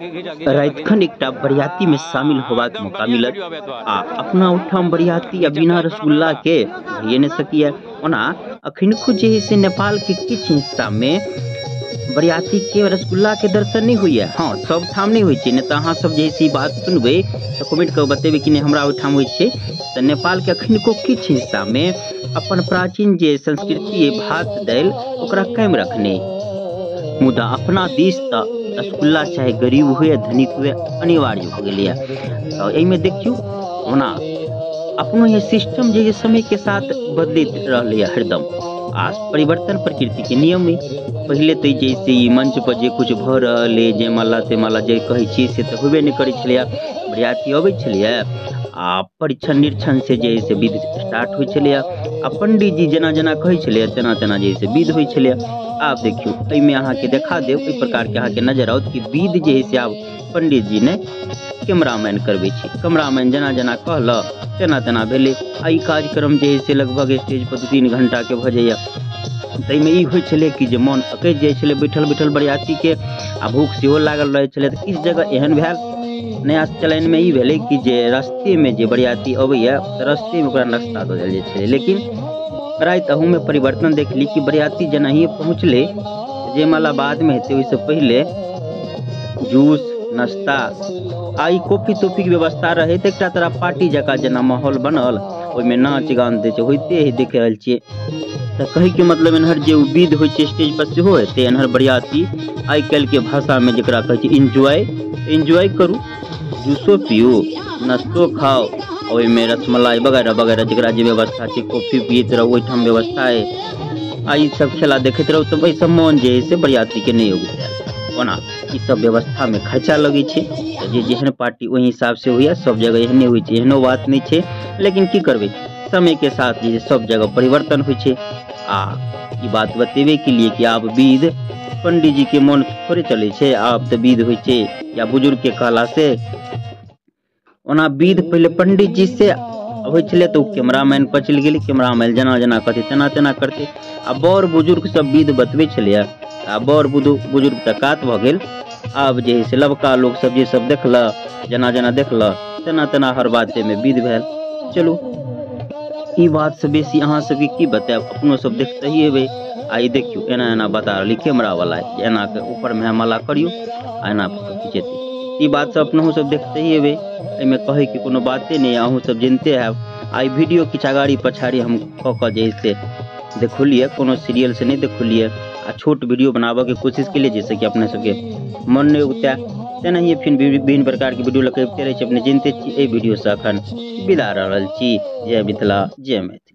रातिखन एकटा बरियाती में शामिल होबाक मौका मिलत आ अपना ओहिठाम बरियाती आ बिना रसगुल्ला के भइए नहि सकैए। ओना अखनको जे है से नेपाल के किछु हिस्सा में बरियाती के रसगुल्ला के दर्शन नहीं होइए। हाँ, सब ठाम नहीं होइ छै, नहि तऽ अहाँ सब जे है से ई बात सुनबै तऽ कमेंट कऽ बतेबै कि नहि हमरा ओहिठाम होइ छै। तऽ नेपाल के अखनको किछु हिस्सा में अपन प्राचीन जे संस्कृति अइ भात दालि ओकरा कायम रखने, मुदा अपना दिस तऽ रसगुल्ला चाहे गरीब हुए धनिक हुए अनिवार्य हो गेलैए। तऽ एहिमे देखियौ ओना अपनो ये सिस्टम जे समय के साथ बदलैत रहलैए हरदम, आ परिवर्तन प्रकृति के नियम अइ। पहिले तऽ जैसे ई मंच पर जे कुछ भऽ रहल अइ जयमाला तयमाला जे कहै छियै से तऽ होबे नहि करै छलैए। बरियाती अबै छलैए आ परीक्षण निरीक्षण से जे है से विध स्टार्ट होइ छलैए आ पंडीजी जेना जेना कहै छलैए तेना तेना जे है से विध होइ छलैए। आब देखियौ एहिमे अहाँके देखा देब एहि प्रकारके अहाँके नजर आओत कि विध जे है से आब पंडीजी ने कैमरामैन करबै छै। कैमरामैन जेना जेना कहलक तेना तेना भेलै। आ ई कार्यक्रम जे है से लगभग स्टेज पर 2-3 घंटाके भऽ जाइए। ताहिमे ई होइ छलै कि जे मन अकैछ जाइ छलै बैठल बैठल बरियातीके आ भूख सेहो लागल रहै छलै। तऽ किछु जगह एहन भेल नया चलनिमे ई भेलै कि जे रस्तेमे जे बरियाती अबैए तऽ रस्तेमे ओकरा नाश्ता दऽ देल जाइ छलै। लेकिन राति अहूमे परिवर्तन देखली कि बरियाती जेनाहिए पहुँचलै जयमाला बादमे हेतै ओहिसँ पहिले जूस नाश्ता आ ई कॉफी तॉफीके व्यवस्था रहै। तऽ एकटा तरह पार्टी जकाँ जेना माहौल बनल, ओहिमे नाच गान जे छै होइते है देख रहल छियै। तऽ कहैके मतलब एन्हर जे ओ विध होइ छै स्टेज पर सेहो हेतै, एन्हर बरियाती आइ काल्हिके भाषामे जकरा कहै छै एन्जॉय, एन्जॉय करू, जूसो पियू, नाश्तो खाउ, ओहिमे रसमलाई वगैरह वगैरह जकरा जे व्यवस्था छै, कॉफी पियैत रहू ओहिठाम व्यवस्था अइ आ ई सब खेला देखैत रहू। तऽ एहिसँ मोन जे है से बरियातीके नहि उगतै। ओना ई सब व्यवस्थामे खर्चा लगै छै, तऽ जे जेहन पार्टी ओहि हिसाबसँ होइए, सब जगह एहने होइ छै, एहनो बात नहि छै। लेकिन की करबै, समयके साथ जे सब जगह परिवर्तन होइ छै। आ ई बात बतेबे के लिए कि आब विध पंडीजी के मोन थोड़े चलै छै, आब तऽ विध होइ छै या बुजुर्ग के कहला से। ओना विध पहिले पंडीजी से होइ छलै तऽ ओ कैमरामैन पर चलि गेलै, कैमरामैन जेना जेना कहतै तेना तेना करतै। आ बड़ बुजुर्ग सब विध बतबै छलैए, आ बड़ बुजुर्ग तऽ कात भऽ गेल। आब जे है से लबका लोक सब जे सब देखलक जेना जेना देखलक तेना तेना हर बातेमे विध भेल। चलू ई बात से बेसी अहाँ सबके की बतायब, अपनो सब देखते ही हेबै। आ ई देखियौ एना एना बता रहल कैमरा वाला एना के ऊपरमे माला करियौ आ एना फोटो खिचेतै। ई बात सब अपनहु सब देखते ही हेबै, एहिमे कहैके कोनो बाते नहि, अहूँ सब जनते हैब। आ ई वीडियो किछु अगाड़ी पछाड़ी हम कऽ कऽ जे है से देखौलियै, कोनो सीरियल से नहि देखौलियै आ छोट वीडियो बनाबऽके कोशिश केलियै जाहिसँ कि अपने सबके मन नहि उगतै। तेनाहिए फिर विभिन्न प्रकारके वीडियो लऽ कऽ अबिते रहै छी, अपने जनते छी। एहि वीडियोसँ एखन विदा रहल छी। जय मिथिला, जय मैथिली।